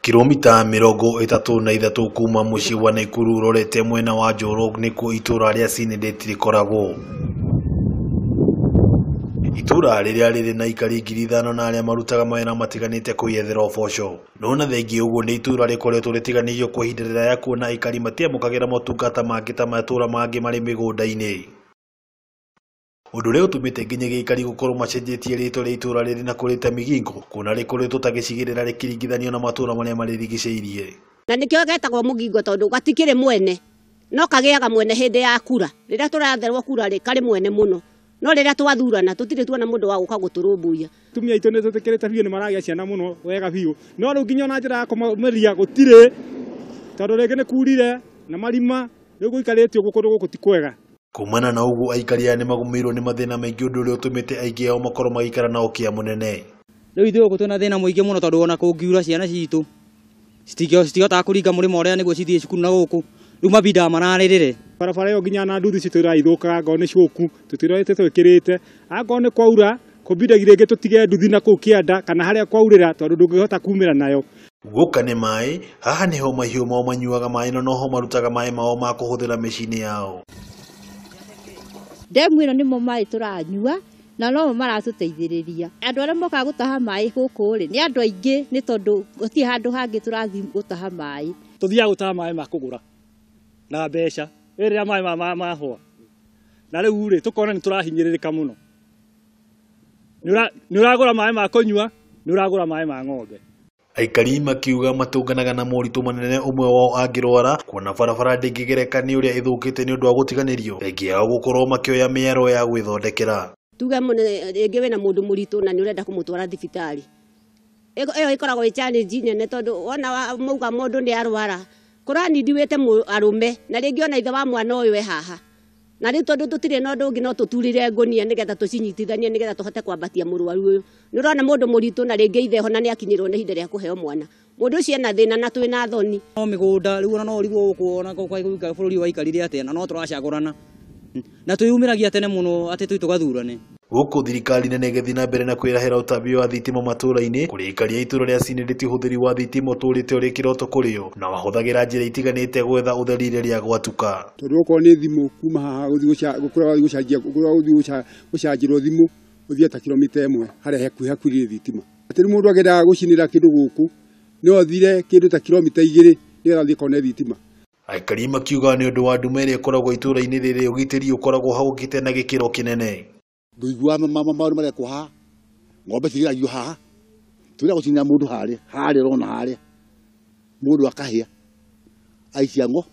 Kilomita 33 kuma mũciĩ wa Naikuru ũrorete mwena wa Njoro nĩkuo itũra rĩa Sinendeti rĩkoragwo. Itũra rĩrĩa rĩrĩ na aikari 5,000 na arĩa marutaga mawĩra matiganĩte kwĩyethera ũboco. No na thengia ũguo nĩ itũra rĩkoretwo rĩtiganĩirio kwa ihinda rĩraya kuona aikari matiamũkagĩra motungata mangĩ ta matũra mangĩ marĩ mĩgũnda-inĩ. Ũndũ ũrĩa ũtũmĩte nginyagia aikari gũkorwo macenjetie rĩtwa rĩa itũra rĩrĩ na kũrĩta Migingo kuona rĩkoretwo ta gĩcigĩrĩra rĩkĩringithanio na matũra marĩa marĩrigicĩirie. Na nĩkĩo getagwo Mũgingo tondũ gatikĩrĩ mwene, no kagĩaga mwene hĩndĩ ya kura. Rĩrĩa tũratherwo kura rĩ, karĩ mwene mũno. No rĩrĩa twathurana tũtirĩ tuona mũndũ wa gũka gũtũrũmbũiya. Atumia aitũ nĩ twĩtĩkĩrĩte biũ nĩ maragĩa ciana mũno wega biũ. No rĩu nginya ona njĩra ya kũmameria gũtirĩ, tondũ rĩngĩ nĩ kurire na marima, rĩu gũikarĩtio kũndũ gũkũ ti kwega. Kumana na ũguo aikari aya nĩmagũmĩirwo nĩ mathĩna maingĩ ũndũ ũrĩa ũtũmĩte aingĩ ao makorwo magĩikara na ũkĩa mũnene. Rĩu ithuĩ gũkũ twĩna thĩna mũingĩ mũno tondũ ona kũngiura ciana citũ citihotaga kũringa mũrĩmo ũrĩa nĩguo cithiĩ cukuru na gũkũ, rĩu mabindaga mararĩrĩre. Barabara ĩyo nginya na nduthi citũ iraithũkaga angorwo nĩ cuku, tũtirorete twĩkĩrĩte, angorwo nĩ kwaura kũbindagia rĩngĩ tũtige nduthi na kũu kĩanda kana harĩa kwaurĩra tondũ ndũngĩhota kumĩra nayo. Gũka nĩ maĩ, haha nĩho mahiũ mao manyuaga maĩ na noho marutaga maĩ mao ma kũhũthĩra mĩciĩ-inĩ yao. Ndemu ĩno nĩmo maĩ tũranyua na nomo maratũteithĩrĩria. Andũ arĩa mokaga gũtaha maĩ gũkũ rĩ, nĩ andũ aingĩ nĩ tondũ gũtirĩ handũ hangĩ tũrathiĩ gũtaha maĩ. Tũthiaga gũtaha maĩ ma kũgũra na mbeca rĩrĩa maĩ mahũa, na rĩu rĩ tũkona nĩ tũrahinyĩrĩrĩka mũno. Nĩ ũragũra maĩ ma kũnyua, nĩ ũragũra maĩ ma ng'ombe. Aikari makiuga matũnganaga na moritũ manene ũmwe wao angĩrwara kuona barabara ndĩngĩgereka nĩ ũrĩa ĩthũkĩte nĩ ũndũ wa gũtiganĩrio, thengia yao gũkorwo makĩoya mĩaro ya gwĩthondekera. Tuge rĩngĩ wĩna mũndũ mũritũ na nĩ ũrenda kũmũtwara thibitarĩ, ĩyo ĩkoragwo ĩ challenge nene tondũ wona mauga mũndũ nĩ arwara kũranindi wĩte arũme na rĩngĩ ona ithe wa mwana ũyũ e haha, na rĩu tondũ tũtirĩ na ũndũ ũngĩ no tũturire ngũnia nĩgetha tũcinyitithanie nĩgetha tũhote kwambatia mũrwaru ũyũ. Nĩ ũrona mũndũ mũritũ na rĩngĩ ithe ho na nĩ akinyĩrwo nĩ ihinda rĩa kũheo mwana, mũndũ ũcio ena thĩna na twĩna thoni. No mĩgũnda rĩu ona no ũrigwo gũkũ ona bũrũri waikarire atĩa na no tũracagũrana na twĩyumĩragia tene mũno atĩ tũi tũgathurane. Gũkũ thirikari nene ĩgĩthiĩ na mbere na kwĩrahĩra ũtambia wa thitima matũra-inĩ, kũrĩa aikari a itũra rĩa Sinendeti ũhũthĩri wa thitima ũtũrĩte ũrĩ kĩroto kũrĩ o, na mahũthagĩra njĩra itiganĩte gwetha ũtheri rĩrĩa gwatuka. Tondũ okorwo nĩ thimũ kuma haha gũthiĩ gũcanjĩrwo thimũ ũthiĩ ta kilomita 1 harĩa hakuhĩ thitima. Atĩ rĩu mũndũ angĩendaga gũcinĩra kĩndũ gũkũ no athire kĩndũ ta kilomita 2 nĩgetha athiĩ kone thitima. Aikari makiuga nĩ ũndũ wa nduma ĩrĩa ĩkoragwo itũra-inĩ rĩrĩ ũgitĩri ũkoragwo hagũkĩte na gĩkĩro kĩnene. Ndũiguaga maũndũ marekwo haha, ng'ombe cigĩragio haha, tũrĩa gũcinĩra mũndũ harĩa, harĩa ũrona harĩa, mũndũ akahĩa, aicia ngo,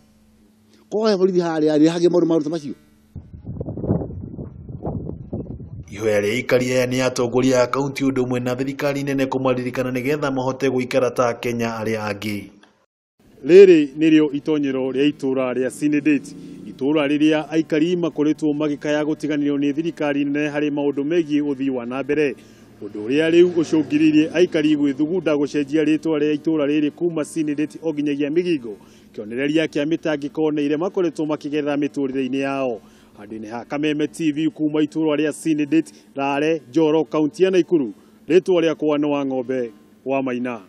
korwo he borithi harĩa rĩ, hagĩe maũndũ ta macio. Ihoya rĩa aikari aya nĩ atongoria a kaunti ũndũ ũmwe na thirikari nene kũmaririkana nĩgetha mahote gũikara ta Akenya arĩa angĩ. Rĩrĩ nĩrĩo itonyero rĩa itũra rĩa Sinendeti, itũra rĩrĩa aikari makoretwo magĩkaya gũtiganĩrio nĩ thirikari nene harĩ maũndũ megiĩ ũthii wa na mbere, ũndũ ũrĩa rĩu ũcũngĩrĩirie aikari gwĩthugunda gũcenjia rĩtwa rĩa itũra rĩrĩ kuma Sinendeti o nginyagia Migingo, kĩonereria kĩa mĩtangĩko na ĩrĩa makoretwo makĩgerera mĩtũrĩre-inĩ yao. Handũ-inĩ ha Kameme TV kuma itũra rĩa Sinendeti, Rare, Njoro, kaunti ya Naikuru, rĩtwa rĩakwa nĩ Wang'ombe wa Maina.